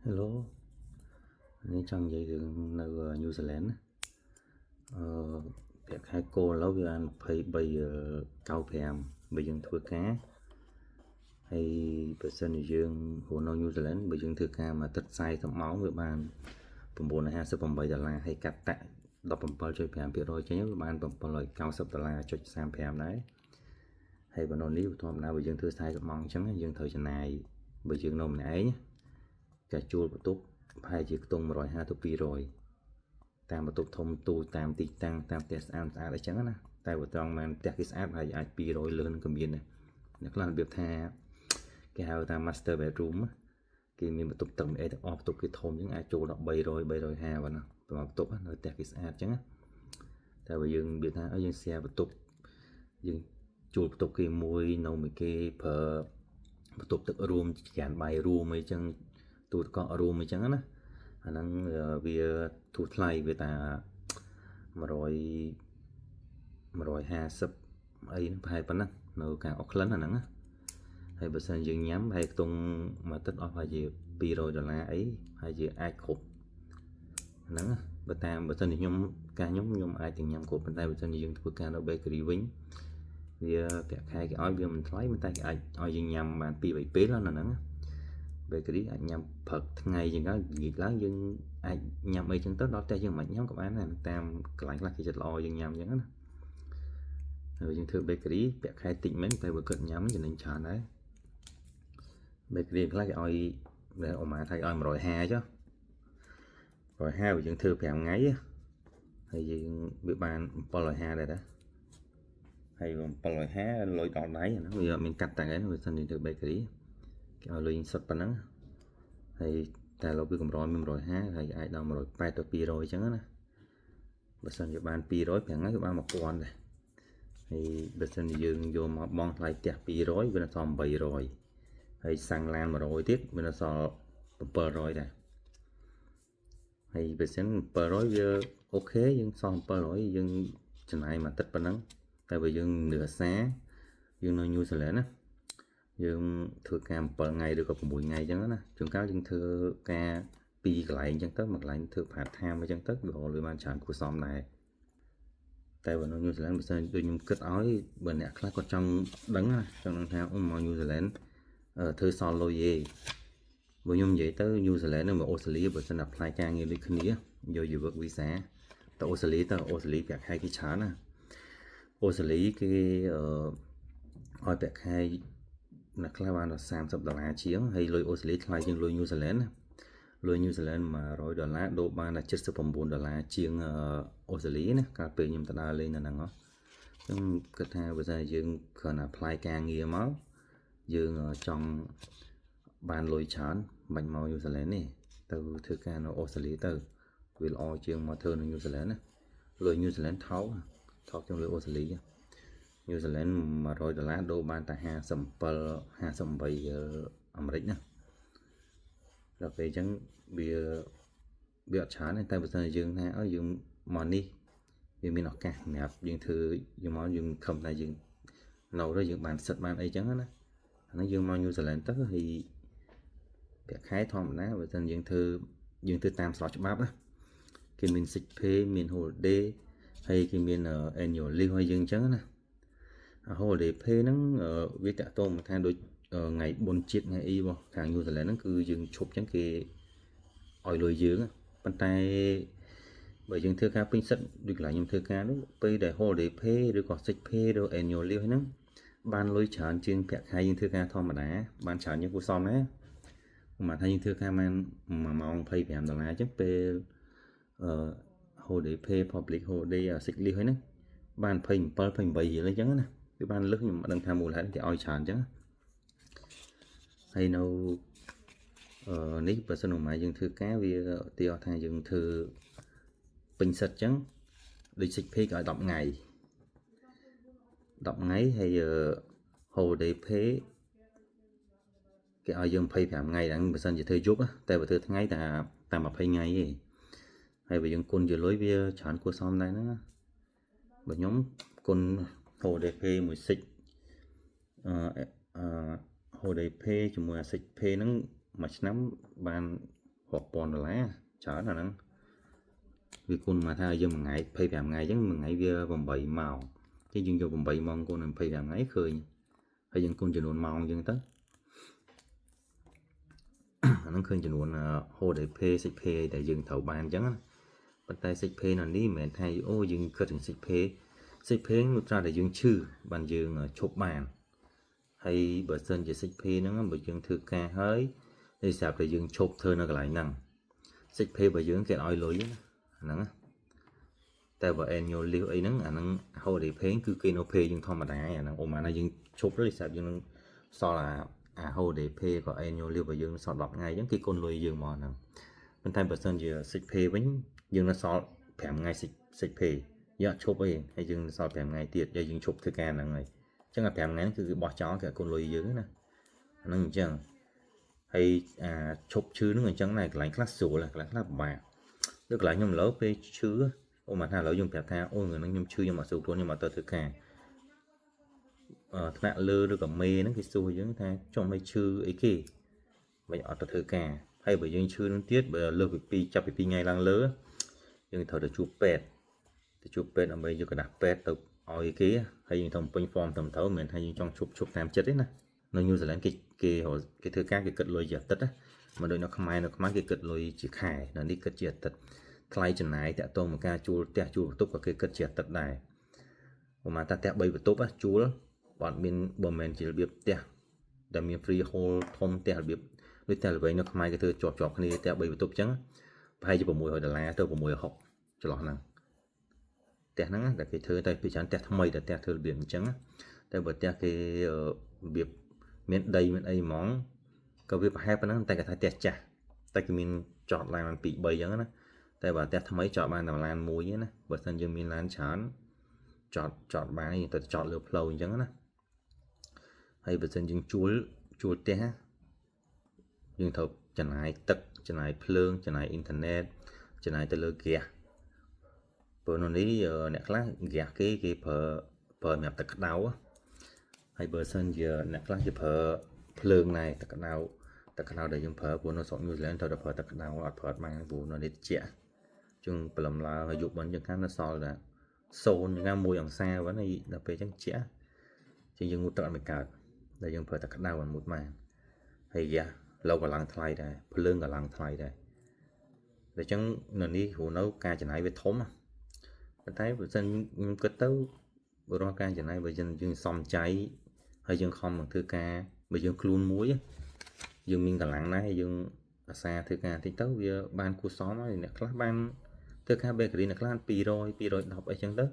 Hello នេះចង់និយាយរឿងនៅ New Zealand ណាអឺប្រាក់ខែគោលឥឡូវវាបាន23.95បើយើងធ្វើការហើយបើសិនជាយើងរស់នៅ New Zealand បើយើងធ្វើការមួយអាទិត្យ40ម៉ោងវាបាន958ដុល្លារហើយកាត់ tax 17.5%ចេញវាបាន790ដុល្លារចុច35ដែរហើយបើនៅនេះធម្មតាបើយើងធ្វើ40ម៉ោងអញ្ចឹងយើងត្រូវចំណាយបើយើងនៅម្នាក់ឯងការជួលបន្ទប់ប្រហែលជាខ្ទង់150ទៅ200តាមបន្ទប់ធំទូតាមទីតាំងតាមផ្ទះស្អាតស្អាតអីចឹងណាតែបើត្រង់មែនផ្ទះគេស្អាតហើយអាច200លើសនឹងក៏មានដែរអ្នកខ្លះរបៀបថាគេហៅថា master bedroom គេមានបន្ទប់ទឹកអីទាំងអស់បន្ទប់គេធំអញ្ចឹងអាចចូលដល់300 350បាទណាប្រហែលបន្ទប់នៅផ្ទះគេស្អាតអញ្ចឹងណាតែបើយើងនិយាយថាយើង share បន្ទប់យើងជួលបន្ទប់គេមួយនៅមួយគេប្រើបន្ទប់ទឹករួមច្រានបាយរួមអីចឹងទូទឹកកករួមអីចឹងណាអាហ្នឹងវាធូរថ្លៃវាតា100 150អីហ្នឹងប្រហែលប៉ុណ្ណឹងនៅខាងអូក្លិនអាហ្នឹងណាហើយបើសិនយើងញ៉ាំហើយខ្ទង់មួយទឹកអស់ប្រហែលជា200ដុល្លារអីហើយជាអាចគ្រប់ហ្នឹងបើតាមបើសិនជាខ្ញុំការខ្ញុំខ្ញុំអាចទាំងញ៉ាំគ្រប់ប៉ុន្តែបើសិនជាយើងធ្វើការនៅ bakery វិញវាប្រាក់ខែគេឲ្យវាមិនថ្លៃប៉ុន្តែគេអាចឲ្យយើងញ៉ាំបាន2 3ពេលណាហ្នឹង bakery អាចញ៉ាំព្រឹកថ្ងៃជាងទៅល្ងាចឡើងយើងអាចញ៉ាំអីចឹងទៅដល់ផ្ទះយើងមិនញ៉ាំក៏បានដែរតាមកន្លែងខ្លះគេចិត្តល្អយើងញ៉ាំចឹងណាហើយយើងធ្វើ bakery ប្រាក់ខែតិចមែនតែបើគិតញ៉ាំចំណេញច្រើនដែរ bakery ខ្លះគេឲ្យអូម៉ាថាឲ្យ150ចុះ150បើយើងធ្វើ5ថ្ងៃហើយយើងវាបាន750ដែរតាហើយ750លុយដល់ដៃហ្នឹងវាអត់មានកាត់ tax ឯណាវាសិនយើងធ្វើ bakery គេឲ្យលុយសុទ្ធប៉ុណ្ណឹងហើយតែឥឡូវវាកម្រមាន150ហើយអាចដល់180ទៅ200អញ្ចឹងណាបើសិនជាបាន200 5ថ្ងៃក៏បាន1000ដែរហើយបើសិនជាយើងយកមកបង់ថ្លៃផ្ទះ200វានៅសល់800ហើយសាំងឡាន100ទៀតវានៅសល់700ដែរហើយបើសិន700វា OK យើងសល់700យើងចំណាយមួយអាទិត្យប៉ុណ្ណឹងតែបើយើងនឿសាយើងនៅ New Zealand ណាយើងធ្វើការ7ថ្ងៃឬក៏6ថ្ងៃអញ្ចឹងណាជួនកាលយើងធ្វើការពីរកន្លែងអញ្ចឹងទៅមួយកន្លែងធ្វើ part time អញ្ចឹងទៅវារកលុយបានច្រើនគួរសមដែរតែបើនៅ New Zealand បើសិនដូចខ្ញុំគិតឲ្យបើអ្នកខ្លះគាត់ចង់ដឹងណាចង់ដឹងថាអូមក New Zealand ធ្វើសល់លុយទេបើខ្ញុំនិយាយទៅ New Zealand និងអូស្ត្រាលីបើសិន apply ការងារដូចគ្នាយកជា work visa ទៅអូស្ត្រាលីទៅអូស្ត្រាលីប្រាក់ខែគេច្រើនណាអូស្ត្រាលីគេអឺឲ្យប្រាក់ខែអ្នកខ្លះបានដល់30ដុល្លារជាងហើយលុយអូស្ត្រាលីថ្លៃជាងលុយ New Zealand ណាលុយ New Zealand 100ដុល្លារដូរបានតែ79ដុល្លារជាងអូស្ត្រាលីណាកាលពេលខ្ញុំទៅដើរលេងនៅហ្នឹងហ៎ខ្ញុំគិតថាបើសិនយើងគ្រាន់តែ apply ការងារមកយើងចង់បានលុយច្រើនមិនបាច់មក New Zealand ទេទៅធ្វើការនៅអូស្ត្រាលីទៅវាល្អជាងមកធ្វើនៅ New Zealand ណាលុយ New Zealand ថោកថោកជាងលុយអូស្ត្រាលី New Zealand 100ដុល្លារដូរបានតែ57 58អាមេរិកណាដល់ពេលអញ្ចឹងវាវាអត់ច្រើនទេតែបើសិនជាយើងថាអើយើងមកនេះវាមានឱកាសសម្រាប់យើងធ្វើយើងមកយើងខំតែយើងនៅទៅយើងបានសិទ្ធបានអីចឹងណាអាហ្នឹងយើងមក New Zealand ទៅហើយប្រាក់ខែធម្មតាបើសិនយើងធ្វើយើងធ្វើតាមស្របច្បាប់ណាគេមាន sick pay មាន holiday ហើយគេមាន annual leave ឲ្យយើងអញ្ចឹងណា holiday pay ហ្នឹងវាតាក់ទងមកថាដូចថ្ងៃបុណ្យជាតិថ្ងៃអីរបស់ខាង New Zealand ហ្នឹងគឺយើងឈប់អញ្ចឹងគេឲ្យលុយយើងប៉ុន្តែបើយើងធ្វើការពេញសិទ្ធដូចកន្លែងខ្ញុំធ្វើការនោះពេលដែល holiday pay ឬក៏ sick pay ឬ annual leave ហ្នឹងបានលុយច្រើនជាងប្រាក់ខែយើងធ្វើការធម្មតាបានច្រើនជាងគួរសមណាប្រហែលថាយើងធ្វើការបាន1ម៉ោង25ដុល្លារអញ្ចឹងពេលអឺ holiday pay public holiday sick leave ហ្នឹងបាន27 28រៀលអញ្ចឹងណាវាបានលឹះខ្ញុំមិនដឹងថាមូលហេតុគេឲ្យច្រើនអញ្ចឹងហើយនៅអឺនេះបើសិនមកយើងធ្វើការវាឧទាហរណ៍ថាយើងធ្វើពេញសិទ្ធអញ្ចឹងដូច sick pay គេឲ្យ10ថ្ងៃ10ថ្ងៃហើយ holiday pay គេឲ្យយើង25ថ្ងៃហ្នឹងបើសិនជាធ្វើយប់តែបើធ្វើថ្ងៃតែតែ20ថ្ងៃទេហើយបើយើងគុណជាលុយវាច្រើនគួរសមដែរណាបើខ្ញុំគុណ holiday pay មួយ sick អឺអឺ holiday pay ជាមួយអា sick pay ហ្នឹងមួយឆ្នាំបាន រាប់ពាន់ដុល្លារច្រើនអាហ្នឹងវាគុណមកថាយើងមួយថ្ងៃ25ថ្ងៃអញ្ចឹងមួយថ្ងៃវា8ម៉ោងចឹងយើងយក8ម៉ោងគុណនឹង25ថ្ងៃឃើញហើយយើងគុណចំនួនម៉ោងអញ្ចឹងទៅអាហ្នឹងឃើញចំនួន holiday pay sick pay ដែលយើងត្រូវបានអញ្ចឹងណាប៉ុន្តែ sick pay នៅនេះមិនមែនថាអូយើងគិតถึง sick pay sick pay នោះត្រាតែយើងឈឺបានយើងឈប់បានហើយបើសិនជា sick pay ហ្នឹងបើយើងធ្វើការហើយនេះស្រាប់តែយើងឈប់ធ្វើនៅកន្លែងហ្នឹង sick pay របស់យើងគេឲ្យលុយណាហ្នឹងណាតែបើ annual leave អីហ្នឹងអាហ្នឹង holiday pay គឺគេនៅ pay យើងធម្មតាអាហ្នឹងអូម៉ាណាយើងឈប់ទៅស្រាប់យើងនឹងសល់អា holiday pay ក៏ annual leave របស់យើងសល់10ថ្ងៃអញ្ចឹងគេគុណលុយយើងមកហ្នឹងប៉ុន្តែបើសិនជា sick pay វិញយើងនៅសល់5ថ្ងៃ sick pay យើងអត់ឈប់អីហើយយើងសល់5ថ្ងៃទៀតហើយយើងឈប់ធ្វើការហ្នឹងហើយអញ្ចឹងអា5ថ្ងៃហ្នឹងគឺគេបោះចោលគេអត់គុណលុយយើងណាអាហ្នឹងអញ្ចឹងហើយអាឈប់ឈឺហ្នឹងអញ្ចឹងដែរកន្លែងខ្លះស្រួលកន្លែងខ្លះពិបាកដូចកន្លែងខ្ញុំឥឡូវពេលឈឺអូមកថាឥឡូវខ្ញុំប្រាប់ថាអូថ្ងៃហ្នឹងខ្ញុំឈឺខ្ញុំអត់ស្រួលខ្លួនខ្ញុំអត់ទៅធ្វើការអឺថ្នាក់លើឬក៏មេហ្នឹងគេសួរយើងថាចុះមិនឈឺអីគេមិនអត់ទៅធ្វើការហើយបើយើងឈឺនឹងទៀតបើលើសពី2ចាប់ពី2ថ្ងៃឡើងលើយើងត្រូវទៅជួបពេទ្យទៅជួបពេទ្យដើម្បីយកក្រដាសពេទ្យទៅឲ្យគេហើយយើងត្រូវបំពេញ form ត្រឹមត្រូវមិនមែនថាយើងចង់ឈប់ឈប់តាមចិត្តទេណានៅញូហ្សេឡង់គេគេគេធ្វើការគេគិតលុយជាអាទិត្យណាមិនដូចនៅខ្មែរនៅខ្មែរគេគិតលុយជាខែនៅនេះគិតជាអាទិត្យថ្លៃចំណាយតាក់ទងនឹងការជួលផ្ទះជួលបន្ទប់ក៏គេគិតជាអាទិត្យដែរប្រហែលថាផ្ទះ3បន្ទប់ជួលបើអត់មានបើមិនមែនជារបៀបផ្ទះដែលមាន freehold ធំផ្ទះរបៀបដូចផ្ទះល្វែងនៅខ្មែរគេធ្វើជាប់ជាប់គ្នាផ្ទះ3បន្ទប់អញ្ចឹងប្រហែលជា600ដុល្លារទៅ660ចន្លោះហ្នឹងផ្ទះហ្នឹងតែគេធ្វើតែពីច្រើនផ្ទះថ្មីតែផ្ទះធ្វើរបៀបអញ្ចឹងតែបើផ្ទះគេរបៀបមានដីមានអីហ្មងក៏វាប្រហែលប៉ុណ្ណឹងតែគេថាផ្ទះចាស់តែគេមានចតឡាន2 3អញ្ចឹងណាតែបើផ្ទះថ្មីចតបានតែឡានមួយណាបើសិនយើងមានឡានច្រើនចតចតបានយើងទៅចតលើផ្លូវអញ្ចឹងណាហើយបើសិនយើងជួលជួលផ្ទះយើងត្រូវចំណាយទឹកចំណាយភ្លើងចំណាយអ៊ីនធឺណិតចំណាយទៅលើហ្គាសព្រោះនៅនេះអ្នកខ្លះហ្គាសគេគេប្រើប្រើសម្រាប់ទឹកក្តៅហើយបើសិនជាអ្នកខ្លះគេប្រើភ្លើងដែរទឹកក្តៅទឹកក្តៅដែលយើងប្រើព្រោះនៅស្រុកញូហ្សេឡង់ត្រូវតែប្រើទឹកក្តៅអត់ប្រើបានព្រោះនៅនេះត្រជាក់ជាងព្រលឹមឡើងអាយុមិនជាងខាងនៅសល់តែ0ជាង1អង្សាវិញហើយដល់ពេលអញ្ចឹងជាក់ជាងយើងងូតទឹកអត់មិនកើតដែលយើងប្រើទឹកក្តៅអត់ងូតបានហើយយ៉ាលោកក៏ឡើងថ្លៃដែរភ្លើងក៏ឡើងថ្លៃដែរដូច្នេះនៅនេះព្រោះនៅការចំណាយវាធំប៉ុន្តែបើសិនខ្ញុំគិតទៅរាល់ការចំណាយបើយើងយើងសំចៃហើយយើងខំនឹងធ្វើការបើយើងខ្លួនមួយយើងមានកម្លាំងណាស់ហើយយើងអាសាធ្វើការតិចទៅវាបានគួសមហើយអ្នកខ្លះបានធ្វើការ bakery អ្នកខ្លះ200 210អីចឹងទៅ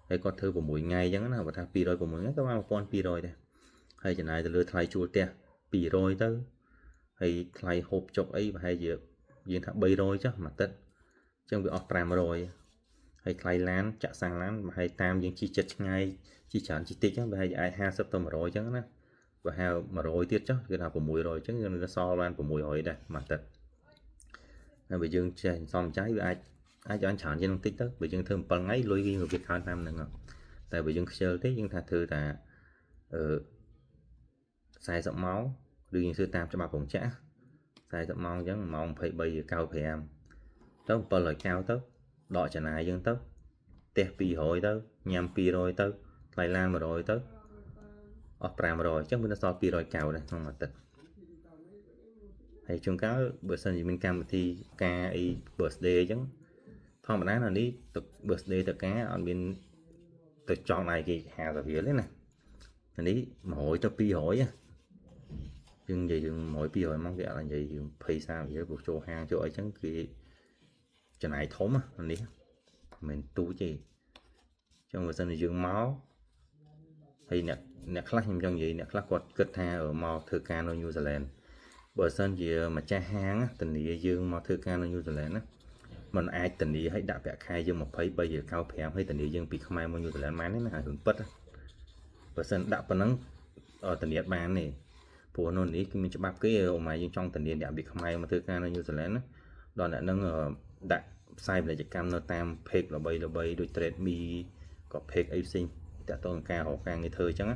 ហើយគាត់ធ្វើ6ថ្ងៃអញ្ចឹងណាបើថា206ថ្ងៃក៏បាន1200ដែរហើយចំណាយទៅលើថ្លៃជួលផ្ទះ200ទៅហើយថ្លៃហូបចុកអីប្រហែលជាយើងថា300ចុះមួយទឹកអញ្ចឹងវាអស់500ហើយថ្លៃឡានចាក់សាំងឡានប្រហែលតាមយើងជិះចិត្តឆ្ងាយជិះច្រើនជិះតិចហ្នឹងប្រហែលជាអាច50ទៅ100អញ្ចឹងណាប្រហែល100ទៀតចុះគឺថា600អញ្ចឹងយើងនឹងសល់បាន600ដែរមួយទឹកហើយបើយើងចេះសំចៃវាអាចអាចបានច្រើនជាងនឹងតិចទៅបើយើងធ្វើ7ថ្ងៃលុយវាវាកើនតាមហ្នឹងតែបើយើងខ្ជិលទេយើងថាធ្វើតែអឺ40ម៉ោងឬយើងធ្វើតាមច្បាប់រោងចក្រ40ម៉ោងអញ្ចឹងម៉ោង23.95ទៅ790ទៅដកចំណាយយើងទៅផ្ទះ200ទៅញ៉ាំ200ទៅថ្លៃឡាន100ទៅអស់500អញ្ចឹងវានៅសល់290ដែរក្នុងមួយទឹកហើយជួនកាលបើសិនជាមានកម្មវិធីការអី birthday អញ្ចឹងធម្មតានៅនេះទឹក birthday ទៅការអត់មានទៅចង់ដៃគេ50រៀលទេណានេះ100ទៅ200យើងនិយាយរឿង100 200មកគេអត់និយាយរឿង20 30រៀលព្រោះចូលហាងចូលអីចឹងគេចំណាយធំនេះមិនមែនទូចទេចឹងបើសិនជាយើងមកហើយអ្នកអ្នកខ្លះខ្ញុំចង់និយាយអ្នកខ្លះគាត់គិតថាមកធ្វើការនៅញូហ្សេឡង់បើសិនជាម្ចាស់ហាងធានាយើងមកធ្វើការនៅញូហ្សេឡង់ណាมันអាចធានាឲ្យដាក់ប្រាក់ខែយើង23.95ហើយធានាយើងពីខ្មែរមកញូហ្សេឡង់បានទេណារឿងពិតបើសិនដាក់ប៉ុណ្ណឹងធានាបានទេព្រោះនៅនេះគឺមានច្បាប់គេអូម៉ែយើងចង់ធានាអ្នកពីខ្មែរមកធ្វើការនៅញូហ្សេឡង់ណាដល់អ្នកនឹងដាក់ផ្សាយពាណិជ្ជកម្មនៅតាម page ល្បីល្បីដូច Trade Me ក៏ page អីផ្សេងតាក់ទងនឹងការរកការងារធ្វើអញ្ចឹង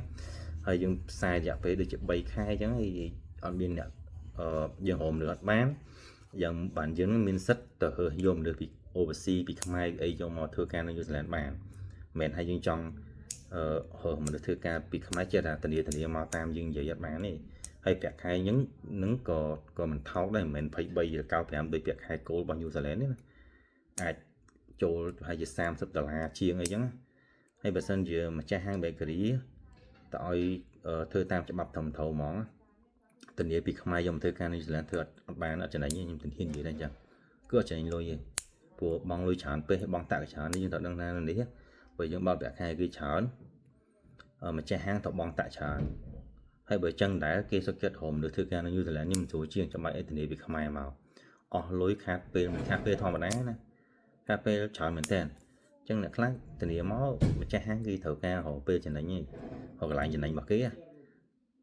ហើយយើងផ្សាយរយៈពេលដូចជា3ខែអញ្ចឹងហើយអត់មានអ្នកអឺយើងរមលឿនអត់បាន យ៉ាងបានយើងនឹងមានសិទ្ធទៅរើសយកមនុស្សពី overseas ពីខ្មែរអីយកមកធ្វើការនៅ New Zealand បានមិនមែនថាយើងចង់អឺរើសមនុស្សធ្វើការពីខ្មែរចេះតែធានាធានាមកតាមយើងនិយាយអត់បានទេហើយប្រាក់ខែហ្នឹងនឹងក៏ក៏មិនថោកដែរមិនមែន23ឬ95ដូចប្រាក់ខែគោលរបស់ New Zealand ទេណាអាចចូលប្រហែលជា30ដុល្លារជាងអីចឹងហើយបើសិនជាម្ចាស់ហាង bakery តើឲ្យធ្វើតាមច្បាប់ត្រឹមត្រូវហ្មងធានាពីខ្មែរយកមកធ្វើការនៅ New Zealand ធ្វើអត់អត់បានអត់ចំណេញទេខ្ញុំធានានិយាយតែអញ្ចឹងគឺអត់ចំណេញលុយទេព្រោះបង់លុយច្រើនពេកបង់តាក់ច្រើននេះយើងត្រូវដឹងថានៅនេះបើយើងបើកប្រាក់ខែគឺច្រើនម្ចាស់ហាងត្រូវបង់តាក់ច្រើនហើយបើចឹងដែរគេសុខចិត្តរមមនុស្សធ្វើការនៅ New Zealand នេះមិនស្រួលជាងចាំបាច់អីធានាពីខ្មែរមកអស់លុយខាតពេលមិនខាតពេលធម្មតាណាខាតពេលច្រើនមែនតើអញ្ចឹងអ្នកខ្លះធានាមកម្ចាស់ហាងគេត្រូវការរកពេលចំណេញឯងរកកន្លែងចំណេញរបស់គេ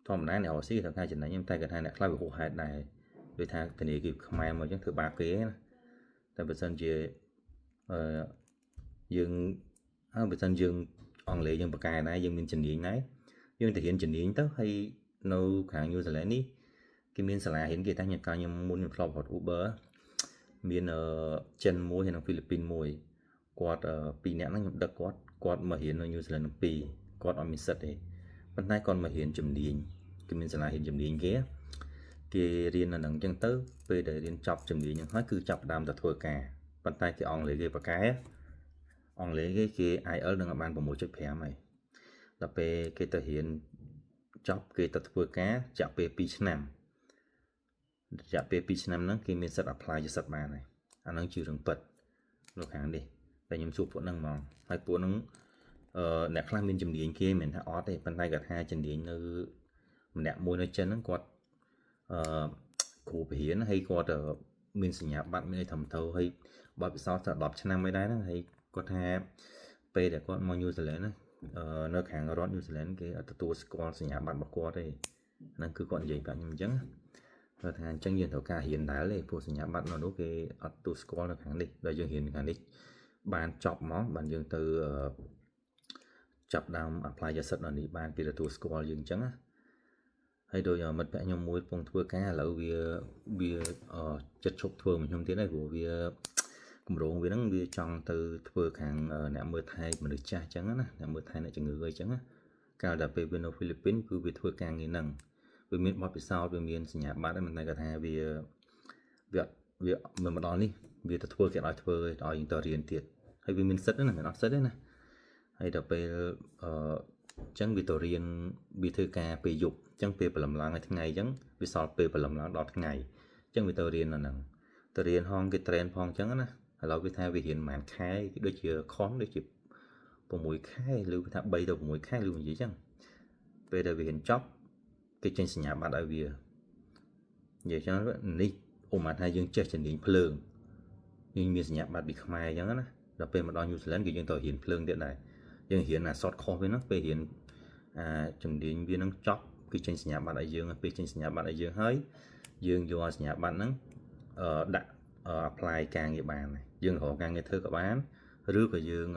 ធម្មតាអ្នករកស៊ីត្រូវការចំណេញតែគាត់ថាអ្នកខ្លះវាហួសហេតុដែរដូចថាធានាគេខ្មែរមកអញ្ចឹងធ្វើបាបគេណាតែបើសិនជាអឺយើងហើយបើសិនយើងអង់គ្លេសយើងបកកែដែរយើងមានជំនាញដែរយើងទៅរៀនជំនាញទៅហើយនៅខាង New Zealand នេះគេមានសាលារៀនគេតែខ្ញុំកាលខ្ញុំមុនខ្ញុំធ្លាប់រត់ Uber មានចិនមួយហើយនិងហ្វីលីពីនមួយគាត់ពីរនាក់ហ្នឹងខ្ញុំដឹកគាត់គាត់មករៀននៅ New Zealand ទាំងពីរគាត់អត់មានសិទ្ធទេប៉ុន្តែគាត់មករៀនជំនាញគេមានសាលារៀនជំនាញគេគេរៀននៅហ្នឹងអញ្ចឹងទៅពេលដែលរៀនចប់ជំនាញហ្នឹងហើយគឺចាប់ផ្ដើមទៅធ្វើការប៉ុន្តែគេអង់គ្លេសគេបកកែអង់គ្លេសគេគេ IELTS នឹងបាន6.5ហើយដល់ពេលគេទៅរៀនចប់គេទៅធ្វើការចាក់ពេល2ឆ្នាំរយៈពេល2ឆ្នាំហ្នឹងគេមានសិទ្ធិ apply ជាសិទ្ធិបានហើយអាហ្នឹងជារឿងពិតនៅខាងនេះតែខ្ញុំសួរពួកហ្នឹងហ្មងហើយពួកហ្នឹងអឺអ្នកខ្លះមានជំនាញគេមិនមែនថាអត់ទេប៉ុន្តែគាត់ថាជំនាញនៅម្នាក់មួយនៅចិនហ្នឹងគាត់អឺគ្រូបរិញ្ញាហើយគាត់មានសញ្ញាបត្រមានអីត្រឹមត្រូវហើយបទពិសោធន៍តែ10ឆ្នាំអីដែរហ្នឹងហើយគាត់ថាពេលដែលគាត់មក New Zealand ណានៅខាងរដ្ឋ New Zealand គេអត់ទទួលស្គាល់សញ្ញាបត្ររបស់គាត់ទេហ្នឹងគឺគាត់និយាយប្រាប់ខ្ញុំអញ្ចឹងគាត់ថាអញ្ចឹងយើងត្រូវការរៀនដែរទេព្រោះសញ្ញាបត្រនៅនោះគេអត់ទទួលស្គាល់នៅខាងនេះដល់យើងរៀនខាងនេះបានចប់មកបានយើងទៅចាប់ដើម apply យកសិទ្ធិនៅនេះបានគេទទួលស្គាល់យើងអញ្ចឹងណាហើយដូចមិត្តភក្តិខ្ញុំមួយកំពុងធ្វើការឥឡូវវាវាចិត្តឈប់ធ្វើមួយខ្ញុំទៀតហើយព្រោះវាគម្រោងវាហ្នឹងវាចង់ទៅធ្វើខាងអ្នកមើលថែមនុស្សចាស់អញ្ចឹងណាអ្នកមើលថែអ្នកជំងឺអីចឹងណាកាលដល់ពេលវានៅហ្វីលីពីនគឺវាធ្វើការងារហ្នឹងវាមានបទពិសោធន៍វាមានសញ្ញាបត្រហ្នឹងមិនតែគាត់ថាវាវាវាមិនមកដល់នេះវាទៅធ្វើគេឲ្យធ្វើឲ្យយើងទៅរៀនទៀតហើយវាមានសិទ្ធិណាមិនអត់សិទ្ធិទេណាហើយដល់ពេលអឺអញ្ចឹងវាទៅរៀនវាធ្វើការពេលយប់អញ្ចឹងពេលព្រលឹមឡើងឲ្យថ្ងៃអញ្ចឹងវាសល់ពេលព្រលឹមឡើងដល់ថ្ងៃអញ្ចឹងវាទៅរៀននៅហ្នឹងទៅរៀនហងគេ train ផងអញ្ចឹងណាឥឡូវវាថាវារៀនប្រហែលខែដូចជាខំដូចជា6ខែឬថា3ទៅ6ខែឬនិយាយអញ្ចឹងពេលដែលវារៀនចប់គេចេញសញ្ញាបត្រឲ្យវានិយាយចឹងនេះឧបមាថាយើងចេះជំនាញភ្លើងយើងមានសញ្ញាបត្រពីខ្មែរអញ្ចឹងណាដល់ពេលមកដល់ New Zealand គឺយើងត្រូវរៀនភ្លើងទៀតដែរយើងរៀនអា short course វាហ្នឹងពេលរៀនអាជំនាញវានឹងចប់គឺចេញសញ្ញាបត្រឲ្យយើងពេលចេញសញ្ញាបត្រឲ្យយើងហើយយើងយកសញ្ញាបត្រហ្នឹងអឺដាក់ apply ការងារបានយើងរកការងារធ្វើក៏បានឬក៏យើង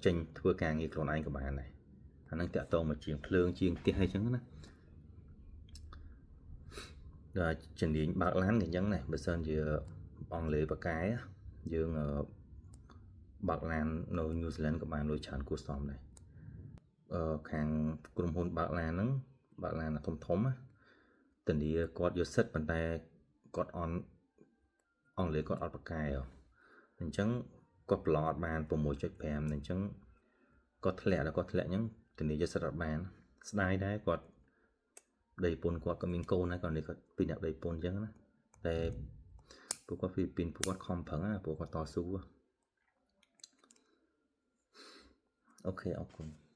ចេញធ្វើការងារខ្លួនឯងក៏បានដែរអាហ្នឹងតាក់ទងមកជាងភ្លើងជាងផ្ទះអីចឹងណាដល់ជំនាញបើកឡានក៏អញ្ចឹងដែរបើសិនជាអង់គ្លេសបកកែយើងបើកឡាននៅ New Zealand ក៏បានលុយច្រើនគួរសមដែរអឺខាងក្រុមហ៊ុនបើកឡានហ្នឹងបើកឡានធំធំណាធានាគាត់យកសិទ្ធប៉ុន្តែគាត់អន់អង់គ្លេសគាត់អត់បកកែអញ្ចឹងគាត់ប្រឡងអត់បាន6.5អញ្ចឹងគាត់ធ្លាក់ដល់គាត់ធ្លាក់អញ្ចឹងធានាយកសិទ្ធអត់បានស្ដាយដែរគាត់ប្តីប្រពន្ធគាត់ក៏មានកូនដែរគាត់នេះគាត់ពីរអ្នកប្តីប្រពន្ធអញ្ចឹងណាតែពួកគាត់ហ្វីលីពីនពួកគាត់ខំប្រឹងណាពួកគាត់តស៊ូOK អរគុណ។